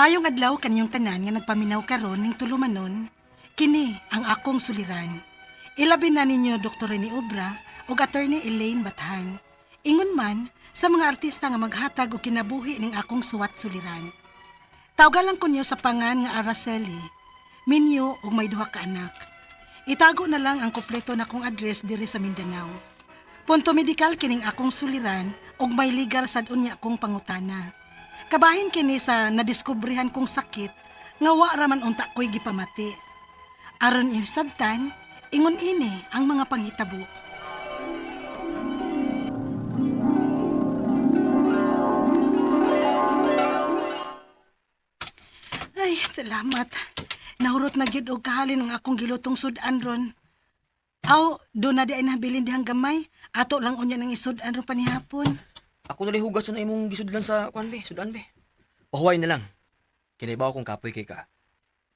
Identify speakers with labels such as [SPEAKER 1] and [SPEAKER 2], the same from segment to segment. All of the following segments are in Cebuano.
[SPEAKER 1] Maayong adlaw kaninyong tanan nga nagpaminaw karon ning tulumanon, kini ang akong suliran. Ilabi na ninyo Dr. Rene Obra ug Attorney Elaine Bathan. Ingon man sa mga artista nga maghatag og kinabuhi ning akong suwat suliran. Tawgan lang kunyo sa pangan nga Araceli, minyo ug may duha ka anak. Itago na lang ang kompleto na kong address diri sa Mindanao. Punto medikal kining akong suliran ug may legal sad unya akong pangutana. Kabahin kini sa nadiskubrehan kong sakit nga wa ra man unta ko'y gipamati. Aron isabtan, ingon ini ang mga panghitabo. Ay, salamat. Nahurot na gyud og kahalin ang akong gilutong sudan ron. Aw, do na di ay nabilin dihang gamay. Ato lang unya nang isudan ron panihapon.
[SPEAKER 2] Ako na hugas na imong gisudlan sa kuan be, sudan be. Pahuway na lang. Kinaibaw kong kapoy kay ka.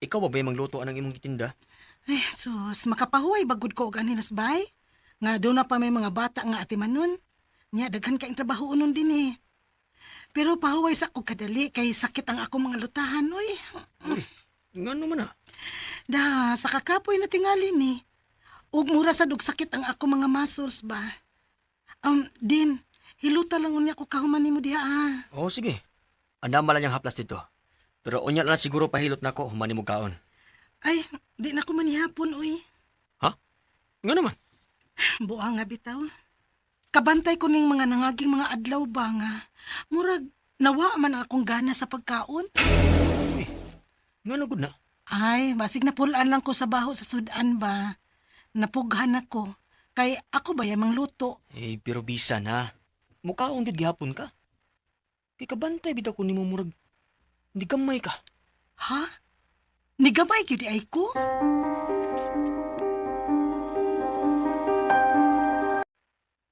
[SPEAKER 2] Ikaw ba ba mangluto anang imong gitinda?
[SPEAKER 1] Ay, sus, makapahuway bagud ko og anilas bay. Nga do na pa may mga bata nga atimanon. Nya daghan kaing trabaho unon din eh. Pero pahuway sa og kadali kay sakit ang akong mga lutahan oy.
[SPEAKER 2] Ngano man ah?
[SPEAKER 1] Da, sa kakapoy na tingali ni. Ug mura sad og sakit ang akong mga muscles ba. Din, hiluta lang unya ko kahuman nimo diha ah.
[SPEAKER 2] Oo, sige. Andam man lang yung haplas dito. Pero unya lang siguro pahilot nako human nimo kaon.
[SPEAKER 1] Ay, di na ko manihapon oy.
[SPEAKER 2] Ha? Ngano man?
[SPEAKER 1] Buang nga bitaw. Kabantay ko ning mga nangaging mga adlaw ba nga. Murag nawa man akong gana sa pagkaon.
[SPEAKER 2] Ngano gud na?
[SPEAKER 1] Ay, basig napulaan lang ko sa baho sa sudan ba. Napughan ako. Kay ako ba yamang luto?
[SPEAKER 2] Eh, pero bisa na. Mukaon gid gihapon ka. Kay kabantay bitaw ko nimo murag hindi gamay ka.
[SPEAKER 1] Ha? Nigamay gyud ay ko?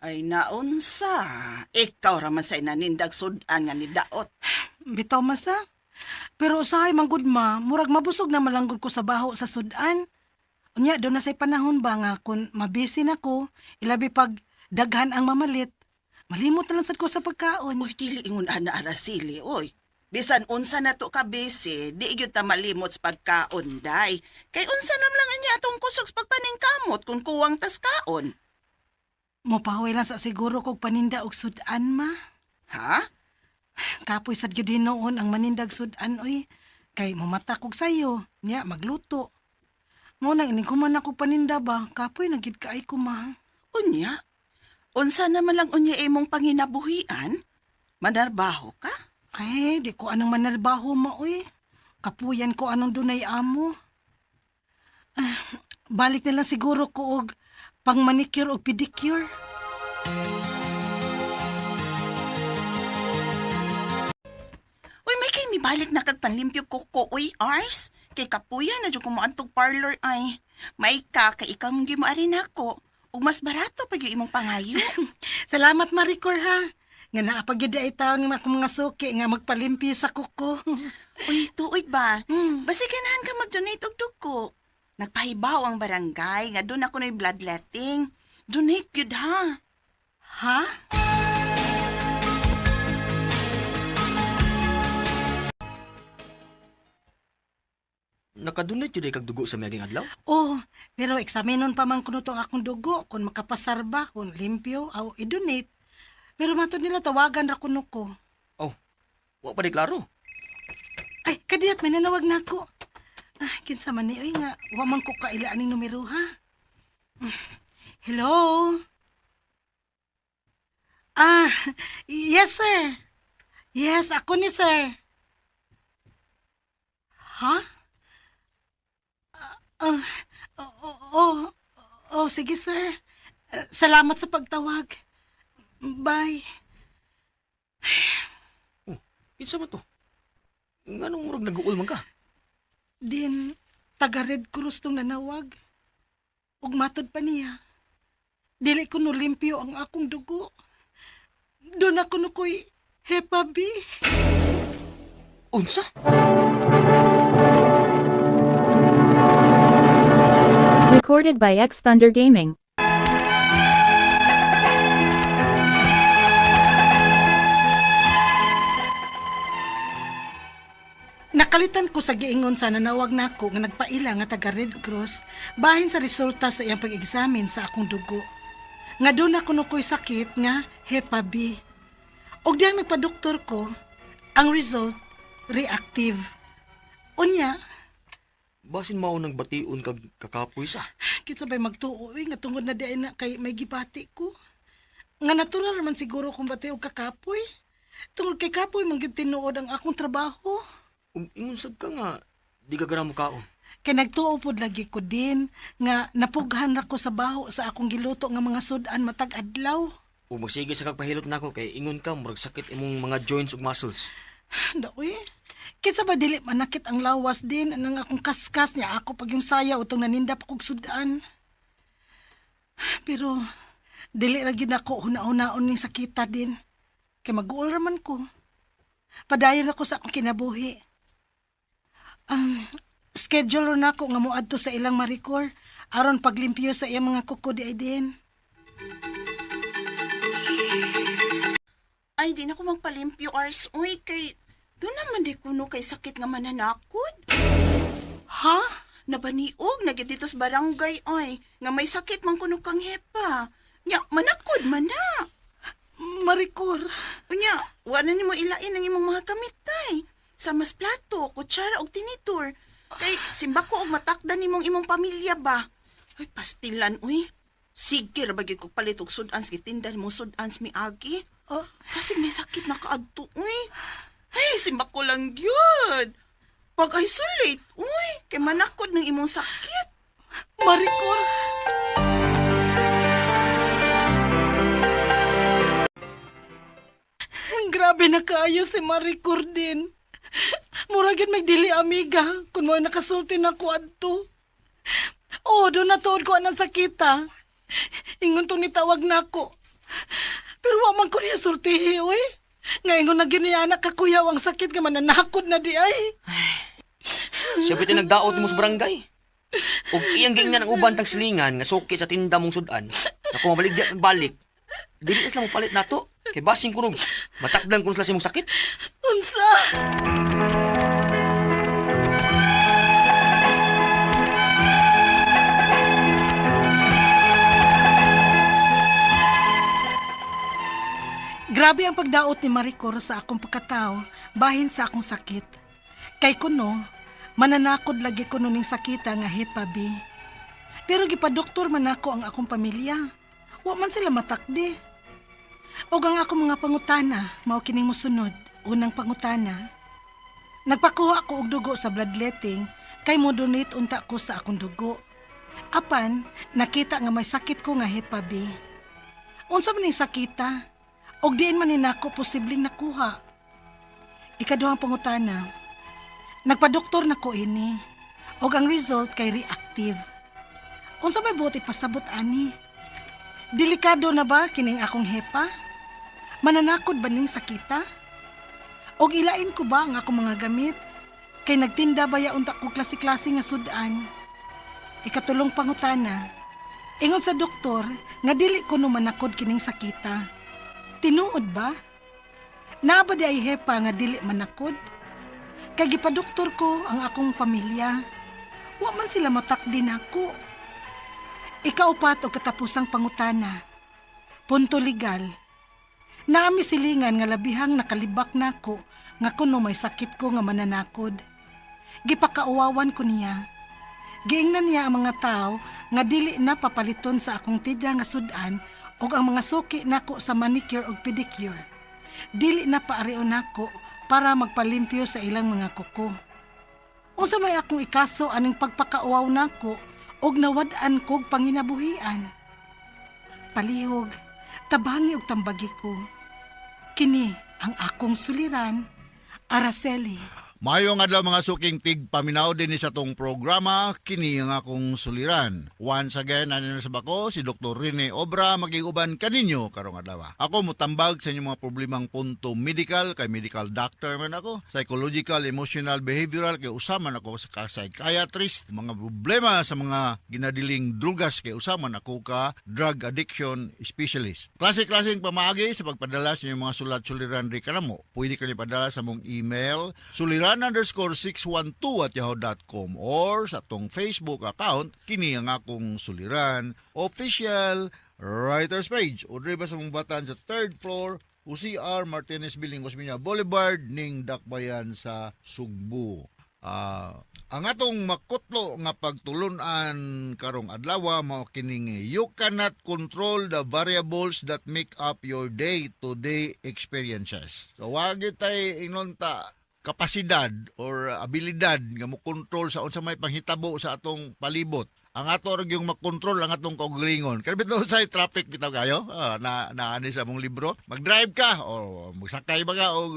[SPEAKER 3] Ay naunsa, ikaw raman sa inanindag sudan nga ni daot.
[SPEAKER 1] Bitaw masa. Pero usahay man gud ma, murag mabusog na malanggod ko sa baho sa sudan. Unya do na say panahon ba nga kun mabisi na ko, ilabi pag daghan ang mamalit. Malimot na lang sad ko sa pagkaon.
[SPEAKER 3] Uy, dili ingon ana Araceli, oy. Bisan unsa na to ka busy, di gyud ta malimot sa pagkaon, day. Kay unsa nam lang anya atong kusog sa pagpaningkamot kung kuwang tas kaon.
[SPEAKER 1] Mopahuway lang sa siguro kog paninda og sudan ma.
[SPEAKER 3] Ha?
[SPEAKER 1] Kapoy sad gyud hinuon ang manindag sudan oy. Kay mamata kog sayo, nya magluto. Mo nang ining kuman ako paninda ba, kapoy na gyud kaay ko ma.
[SPEAKER 3] Unya? Unsa naman lang unya imong panginabuhian? Manarbaho ka?
[SPEAKER 1] Ay, di ko anong manarbaho ma oy. Kapuyan ko anong dunay amo. Ah, balik na lang siguro ko og pang manicure og pedicure.
[SPEAKER 3] Uy, may kay mibalik na kag panlimpyo kuko, uy, Ars. Kay kapuya na jud kumuantog parlor ay. May ka, kay ikaw mong gimaari nako. Ug mas barato pag yung imong pangayo.
[SPEAKER 1] Salamat Maricor ha. Nga naapag gyud ay taon nga akong mga suki nga magpalimpyo sa kuko.
[SPEAKER 3] Uy, tuoy ba? Basi ganahan ka mag-donate og dugo. Nagpahibaw ang barangay nga doon ako na'y bloodletting. Donate gyud ha.
[SPEAKER 1] Ha?
[SPEAKER 2] Nakadunay jud ay kag dugo sa miaging adlaw?
[SPEAKER 1] Oh, pero eksaminon pa man kuno tong akong dugo kung makapasar ba, kung limpyo aw i-donate. Pero matod nila tawagan ra kuno ko.
[SPEAKER 2] Oh, wa pa di klaro.
[SPEAKER 1] Ay, kadiyat may nanawag na ako. Ah, kinsa man ni oy nga wa man ko kaila aning numero ha. Hello. Ah, yes sir. Yes, ako ni sir. Ha? Ah, oh, oh, oh, sige sir. Salamat sa pagtawag. Bye.
[SPEAKER 2] Oh, kinsa man to? Nganong murag nag-uul man ka?
[SPEAKER 1] Din, taga Red Cross tong nanawag. Ug matod pa niya. Dili ko no limpyo ang akong dugo. Doon ako no ko'y Hepa B.
[SPEAKER 2] Unsa?
[SPEAKER 4] Recorded by X Thunder Gaming.
[SPEAKER 1] Nakalitan ko sa giingon sa nanawag nako nga nagpaila nga taga Red Cross bahin sa resulta sa iyang pag-examine sa akong dugo. Nga doon na kuno ko'y sakit nga Hepa B. Og diyang nagpadoktor ko, ang result reactive. Unya,
[SPEAKER 2] Basin mao nang bation kag kakapoy sa.
[SPEAKER 1] Kinsa bay magtuo uy, nga tungod na di na kay may gibati ko. Nga natural man siguro kung bati og kakapoy. Tungod kay kapoy man gyud tinuod ang akong trabaho.
[SPEAKER 2] Ug ingon sab ka nga di ka gana mokaon.
[SPEAKER 1] Kay nagtuo pod lagi ko din nga napughan ra ko sa baho sa akong giluto nga mga sudan matag adlaw.
[SPEAKER 2] Ug magsige sa kag pahilot nako kay ingon ka murag sakit imong mga joints ug muscles.
[SPEAKER 1] Daoy. Kinsa ba dili manakit ang lawas din anang akong kaskas niya ako pag yung saya utong naninda pa kog sudan. Pero dili ra gyud ako huna-hunaon ning sakita din. Kay mag-uol ra man ko. Padayon ako sa akong kinabuhi. Schedule ra nako nga moadto sa ilang marikor aron paglimpyo sa iyang mga kuko di ay din.
[SPEAKER 3] Ay, di na ko magpalimpyo, Ars. Uy, kay doon naman di kuno kay sakit nga mananakod.
[SPEAKER 1] Ha?
[SPEAKER 3] Nabaniog na gyud dito sa barangay ay nga may sakit man kuno kang hepa. Nya manakod man na.
[SPEAKER 1] Marikor.
[SPEAKER 3] Unya, wala nimo ilain ang imong mga kamitay. Sa mas plato, kutsara og tinidor. Kay simba ko og matakdan nimong imong pamilya ba. Ay pastilan uy. Sige ra ba gyud kog palit og sud-ans gitinda nimo sud-ans miagi.
[SPEAKER 1] Oh,
[SPEAKER 3] Kasi may sakit na kaadto uy. Ay simba ko lang gyud. Pag-isolate, uy, kay manakod ng imong sakit.
[SPEAKER 1] Marikor. Grabe na kaayo si Maricor din. Mura gyud magdili amiga kun mo nakasulti na ko adto. Oh, doon na tuod ko anang sakita. Ingon tong nitawag nako. Pero wa man ko niya sultihi, oy. Nga ingon na gyud niya anak kakuyaw ang sakit nga mananakod na di ay.
[SPEAKER 2] Siya piti nagdaot mo sa barangay. Ug iyang giingnan ang uban tag silingan nga suki sa tinda mong sudan. Na kung mabaligya kag balik, dili na sila mopalit nato. Kay basing kunog, matakdan kuno sila sa imong sakit.
[SPEAKER 1] Unsa? Grabe ang pagdaot ni Maricor sa akong pagkatao, bahin sa akong sakit. Kay kuno, mananakod lagi kuno ning sakita nga Hepa B. Pero gipadoktor man ako ang akong pamilya. Wa man sila matakdi. Og ang akong mga pangutana, mao kining mosunod. Unang pangutana. Nagpakuha ko og dugo sa bloodletting kay mo donate unta ko sa akong dugo. Apan, nakita nga may sakit ko nga Hepa B. Unsa man ning sakita? Og diin man ni nako posibleng nakuha. Ikaduhang pangutana. Nagpadoktor na ko ini. Og ang result kay reactive. Unsa may buot ipasabot ani? Delikado na ba kining akong hepa? Mananakod ba ning sakita? Og ilain ko ba ang akong mga gamit? Kay nagtinda ba ya unta ko klase-klase nga sudan? Ikatulong pangutana. Ingon sa doktor nga dili ko no manakod kining sakita. Tinuod ba? Naa ba di ay hepa nga dili manakod? Kay gipadoktor ko ang akong pamilya. Wa man sila matakdi nako. Ikaupat o katapusang pangutana. Punto legal. Naami silingan nga labihang nakalibak nako nga kuno may sakit ko nga mananakod. Gipakauwawan ko niya. Giingnan niya ang mga tao nga dili na papaliton sa akong tidya nga sudan ug ang mga suki nako sa manicure ug pedicure. Dili na paarion nako para magpalimpyo sa ilang mga kuko. Unsa may akong ikaso aning pagpakauwaw nako ug nawad-an kog panginabuhian. Palihog, tabangi og tambagi ko. Kini ang akong suliran, Araceli.
[SPEAKER 5] Mayong adlaw mga suking tig paminaw din sa tong programa kini ang akong suliran. Once again ani na sa bako si Dr. Rene Obra magiguban kaninyo karong adlaw. Ako mutambag sa inyong mga problemang punto medical kay medical doctor man ako, psychological, emotional, behavioral kay usa man ako sa ka psychiatrist, mga problema sa mga ginadiling drugas kay usa man ako ka drug addiction specialist. Klase-klaseng pamaagi sa pagpadala sa inyong mga sulat suliran ri kanamo. Pwede kanyo padala sa mong email suliran. suliran_612@yahoo.com or sa atong Facebook account, kini ang akong suliran official writers page. O diri ba sa mong batan sa third floor, UCR Martinez Building, Osmeña Boulevard, ning Dakbayan sa Sugbo. Ang atong makutlo nga pagtulunan karong adlaw mao kining "You cannot control the variables that make up your day-to-day experiences." So wa gyud tay ingnon ta kapasidad or abilidad nga mo kontrol sa unsa may panghitabo sa atong palibot. Ang ato ra yung makontrol ang atong kaugalingon. Kaya bitaw sa traffic bitaw kayo, na naani sa mong libro, mag-drive ka o magsakay ba ka og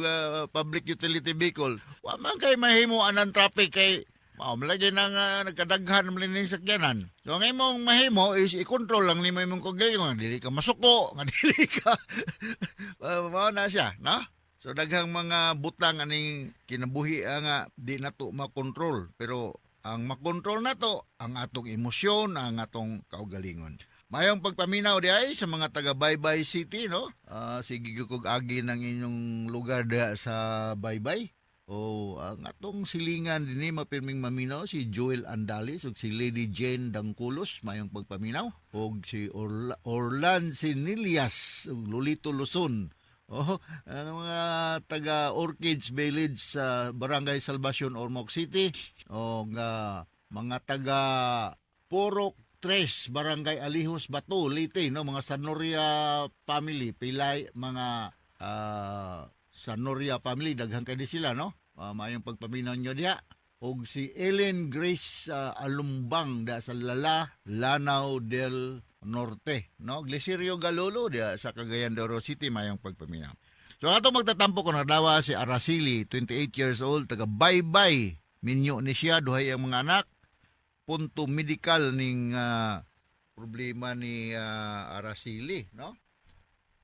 [SPEAKER 5] public utility vehicle. Wa man kay mahimo anang traffic kay mao lagi nang nagkadaghan man ning sakyanan. So ang imong mahimo is i-control lang nimo imong kaugalingon, dili ka masuko, nga dili ka mao na siya, no? So daghang mga butang aning kinabuhi nga di nato makontrol, pero ang makontrol nato ang atong emosyon, ang atong kaugalingon. Mayong pagpaminaw di ay sa mga taga Baybay City, no? Sige kog agi ng inyong lugar diha sa Baybay. O ang atong silingan dinhi mapirming maminaw si Joel Andalis ug si Lady Jane Dangculos, mayong pagpaminaw, ug si Orlan Sinilias ug Lolito Luzon. Oh, ang mga taga Orchids Village sa Barangay Salvacion, Ormoc City, o nga mga taga Purok Tres, Barangay Alijos, Bato, Leyte, no, mga Sanoria family, pilay mga Sanoria family, daghan kay di sila, no? Maayong pagpaminaw nyo diha. Og si Ellen Grace Alumbang da sa Lala, Lanao del Norte, no? Glicerio Galolo diha sa Cagayan de Oro City, mayong pagpaminaw. So ato magtatampo kon adlaw si Araceli, 28 years old, taga Baybay. Minyo ni siya, duhay ang mga anak. Punto medical ning problema ni Araceli, no?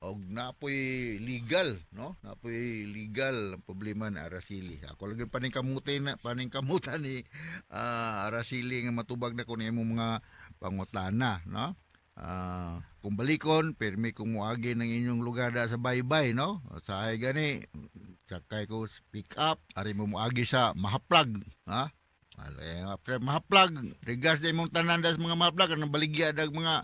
[SPEAKER 5] Og napoy legal, no? Napoy legal ang problema ni Araceli. Ako lagi paningkamuti na paningkamutan ni Araceli nga matubag na ko ni imong mga pangutana, no? Kung balikon, pirmi kung muagi ng inyong lugar da sa Baybay, no? Sa ay gani, sakay ko pick up, ari mo muagi sa Mahaplag, ha? Ale, after Mahaplag, regards na imong tanan da sa mga Mahaplag, anong baligya dag mga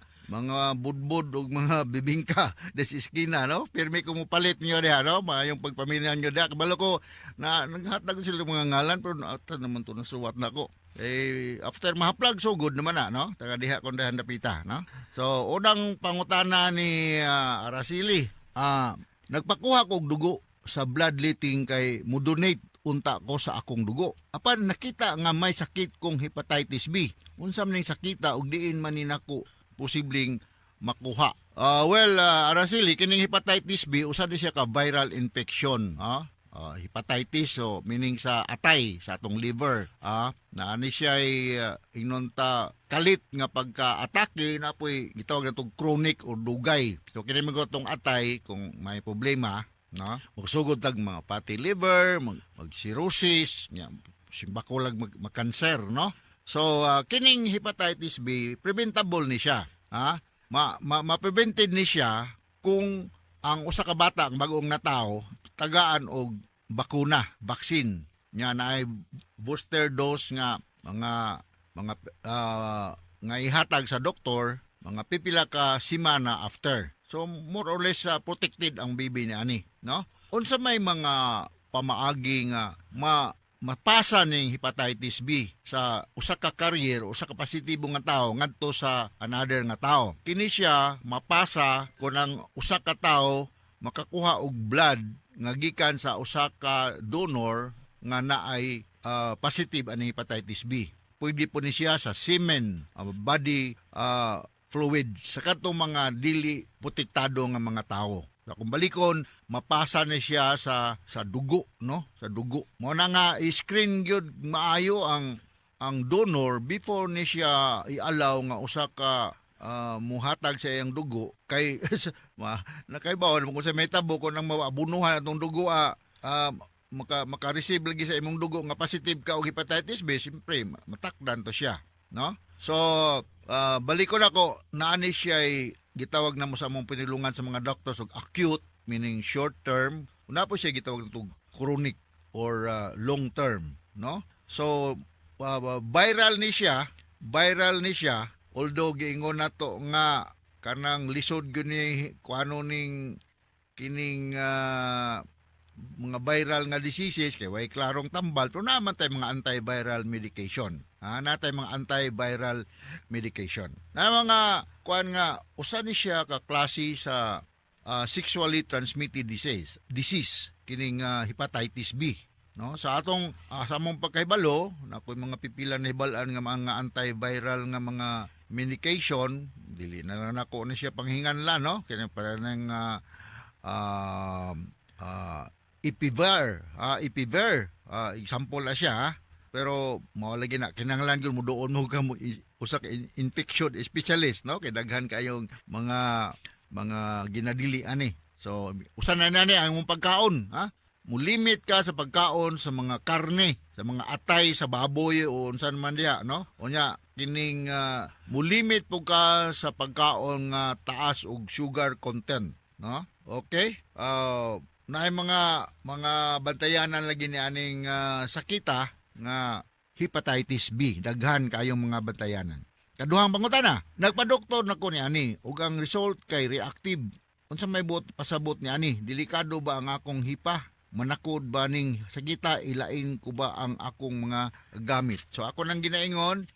[SPEAKER 5] budbud ug mga bibingka des iskina, no? Pirmi ko mopalit niyo diha, no? Maayong pagpaminaw niyo diha. Kabalo ko na naghatag sila mga ngalan pero ata naman to nasuwat na ko. Eh, after Mahaplag, so good naman na, no? Taga diha kon dahan dapita, no? So, unang pangutana ni Araceli, nagpakuha kog dugo sa bloodletting kay mo-donate unta ko sa akong dugo. Apan nakita nga may sakit kong hepatitis B. Unsa man ning sakita ug diin man ni nako posibleng makuha? Well, Araceli, kining hepatitis B usa di siya ka viral infection, ha? Hepatitis, so meaning sa atay sa atong liver, na ani siya ay ingnon ta kalit nga pagka-atake na po'y gitawag natong chronic or dugay. So kini man tong atay kung may problema, no, magsugod tag mga fatty liver, mag cirrhosis nya, simbako lag mag makanser, no? So kining hepatitis B preventable ni siya, ha? Ma, ma, ma-prevented ni siya kung ang usa ka bata ang bagong natawo tagaan og bakuna, vaccine. Nya naay booster dose nga mga nga ihatag sa doktor mga pipila ka semana after. So more or less protected ang baby ni ani, no? Unsa may mga pamaagi nga ma mapasa ning hepatitis B sa usa ka carrier, usa ka positibo nga tawo ngadto sa another nga tawo? Kini siya mapasa kung ang usa ka tawo makakuha og blood nga gikan sa usa ka donor nga naay positive ani hepatitis B. Pwede po ni siya sa semen, body fluid sa katong mga dili protektado nga mga tawo. Sa kung balikon, mapasa ni siya sa dugo, no? Sa dugo. Mao na nga i-screen gyud maayo ang donor before ni siya i-allow nga usa ka muhatag sa iyang dugo kay ma nakaibaw naman kung sa metabo kung nang maabunuhan atong dugo, maka-receive lagi sa imong dugo nga positive ka og hepatitis B, siyempre matakdan to siya, no? So balikon ako, naani siya ay gitawag na mo sa among pinulungan sa mga doctors og acute, meaning short term. Una po siya gitawag na chronic. or long term, no? So viral ni siya, viral ni siya, although giingon nato nga kanang lisod gyud ni kuano ning kining mga viral nga diseases kay way klarong tambal, pero naman tay mga antiviral medication. Ha, natay mga antiviral medication. Na mga kuan nga usa ni siya ka klase sa sexually transmitted disease disease kining hepatitis B, no? Sa atong sa among pagkahibalo, na ako'y mga pipila na hibal-an nga mga antiviral nga mga medication, dili na lang nako ni siya panghinganlan, no? Kini para nang Epivir, Epivir, example na siya, ha? Pero mao lagi na kinahanglan gyud mo duon mo ka mo usa ka infection specialist, no? Kay daghan kayong mga ginadili ani. So usa na nani ang imong pagkaon, ha? Mulimit ka sa pagkaon sa mga karne, sa mga atay sa baboy o unsan man diha, no? Unya kining mulimit po ka sa pagkaon nga taas og sugar content, no? Okay? Naay mga bantayanan lagi ni aning sakita nga hepatitis B. Daghan kayong mga bantayanan. Kaduhang pangutana, nagpadoktor na ko ni ani ug ang result kay reactive. Unsa may buot pasabot ni ani? Delikado ba ang akong hipa? Manakod ba ning sakita? Ilain ko ba ang akong mga gamit? So ako nang ginaingon,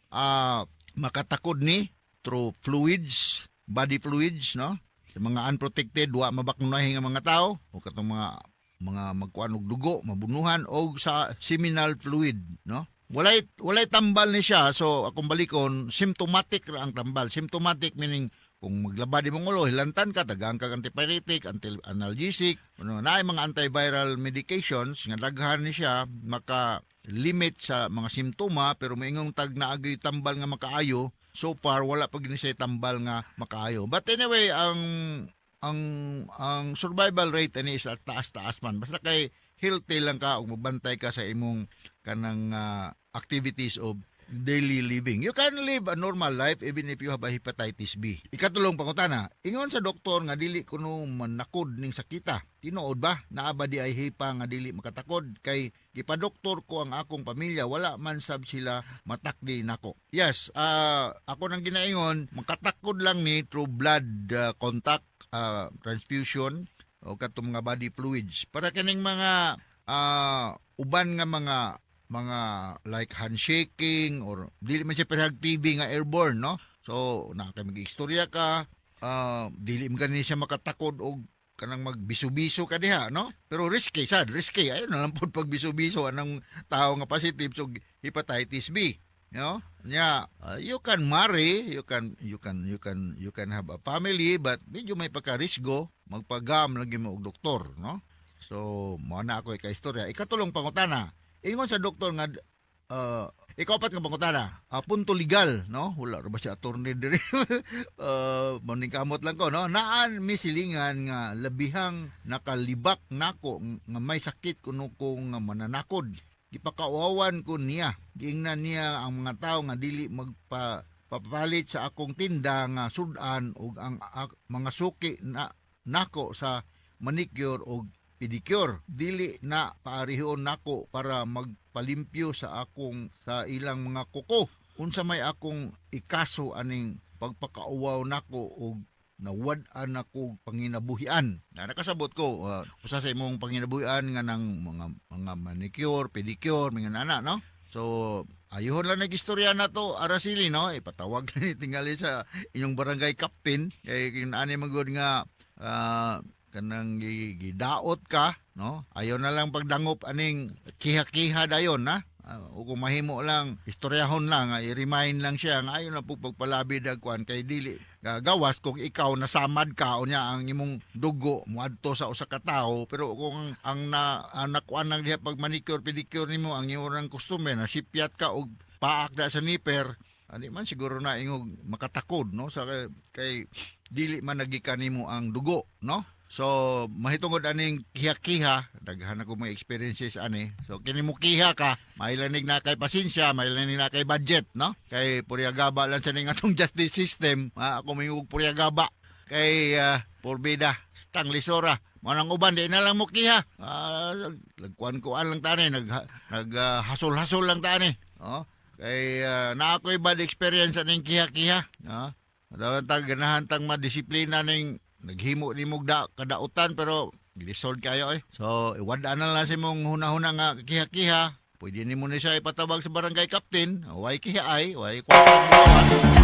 [SPEAKER 5] makatakod ni through fluids, body fluids, no? Sa mga unprotected, wa mabaknunahi nga mga tao o katong mga magkuan og dugo, mabunuhan og sa seminal fluid, no? Walay tambal ni siya. So akong balikon, symptomatic ra ang tambal. Symptomatic meaning kung maglaba di mong ulo, hilantan ka, tagaan kag antipyretic, anti analgesic, ano, naay mga antiviral medications nga daghan ni siya maka limit sa mga simptoma, pero maingong tag naagoy tambal nga makaayo, so far wala pa gini siya tambal nga makaayo. But anyway, ang survival rate ani is at taas-taas man. Basta kay healthy lang ka ug magbantay ka sa imong kanang activities of daily living. You can live a normal life even if you have a hepatitis B. Ikatulong pangutana, ingon sa doktor nga dili kuno manakod ning sakita. Tinuod ba? Naa ba di ay hipa nga dili makatakod? Kay gipadoktor ko ang akong pamilya, wala man sab sila matakdi nako. Yes, ako nang ginaingon, makatakod lang ni through blood contact, transfusion o katong mga body fluids. Para kining mga uban nga mga like handshaking or dili man siya parehag TB nga airborne, no? So na kay mag-istorya ka, dili man gani siya makatakod og kanang magbiso-biso ka diha, no? Pero risky sad, risky. Ayon na lang pud pagbiso-biso anang tao nga positive so hepatitis B, no? Nya, you can marry, you can have a family, but medyo may pagka-risgo, magpagam lagi mo og doktor, no? So mao na ako ika-istorya. Ikatulong pangutana, ingon sa doktor nga ikaapat nga pangutana, punto legal, no? Wala ra ba si attorney diri? Maningkamot lang ko, no? Naan mi silingan nga labihang nakalibak nako nga may sakit kuno ko nga mananakod. Gipakauwawan ko niya. Giingnan niya ang mga tao nga dili magpa papalit sa akong tinda nga sudan ug ang mga suki na nako sa manicure og pedicure. Dili na paarihon nako para magpalimpyo sa akong sa ilang mga kuko. Unsa may akong ikaso aning pagpakauwaw nako og nawad-an ako panginabuhian? Na nakasabot ko usa sa imong panginabuhian nga ng mga manicure, pedicure, mga nana, no? So ayuhon lang nag-istorya na to, Araceli, no? Ipatawag na ni tingali sa inyong barangay captain kay ani magud nga kanang gidaot ka, no? Ayo na lang pagdangop aning kiha-kiha dayon na. O kung mahimo lang, istoryahon lang, i-remind lang siya nga ayo na po pagpalabi dagkuan kay dili gawas kung ikaw nasamad ka o niya ang imong dugo moadto sa usa ka tawo. Pero kung ang na ang nakuan lang diha pag manicure pedicure nimo ang imong customer na sipyat ka og paak da sa niper, ani man siguro na ingog makatakod, no? Sa kay dili man nagikan nimo ang dugo, no? So mahitungod aning kiha-kiha, daghan ako mga experiences ani. So kini mo kiha ka, mailanig na kay pasensya, mailanig na kay budget, no? Kay puryagaba lang sa ning atong justice system, ako may puryagaba. Kay porbida, stang lisora. Mao nang uban di na lang mo kiha. Nagkuan-kuan lang tani, nag nag hasol-hasol lang tani. Oh, kay naa ko'y bad experience aning kiha-kiha. No? Daw tag ganahan tang madisiplina ning naghimo ni mong da, kadautan pero gilisod kayo eh. So, iwad-an na lang sa imong hunahuna nga kiha-kiha. Pwede nimo ni siya ipatawag sa barangay captain. Way kiha ay, way kwarta.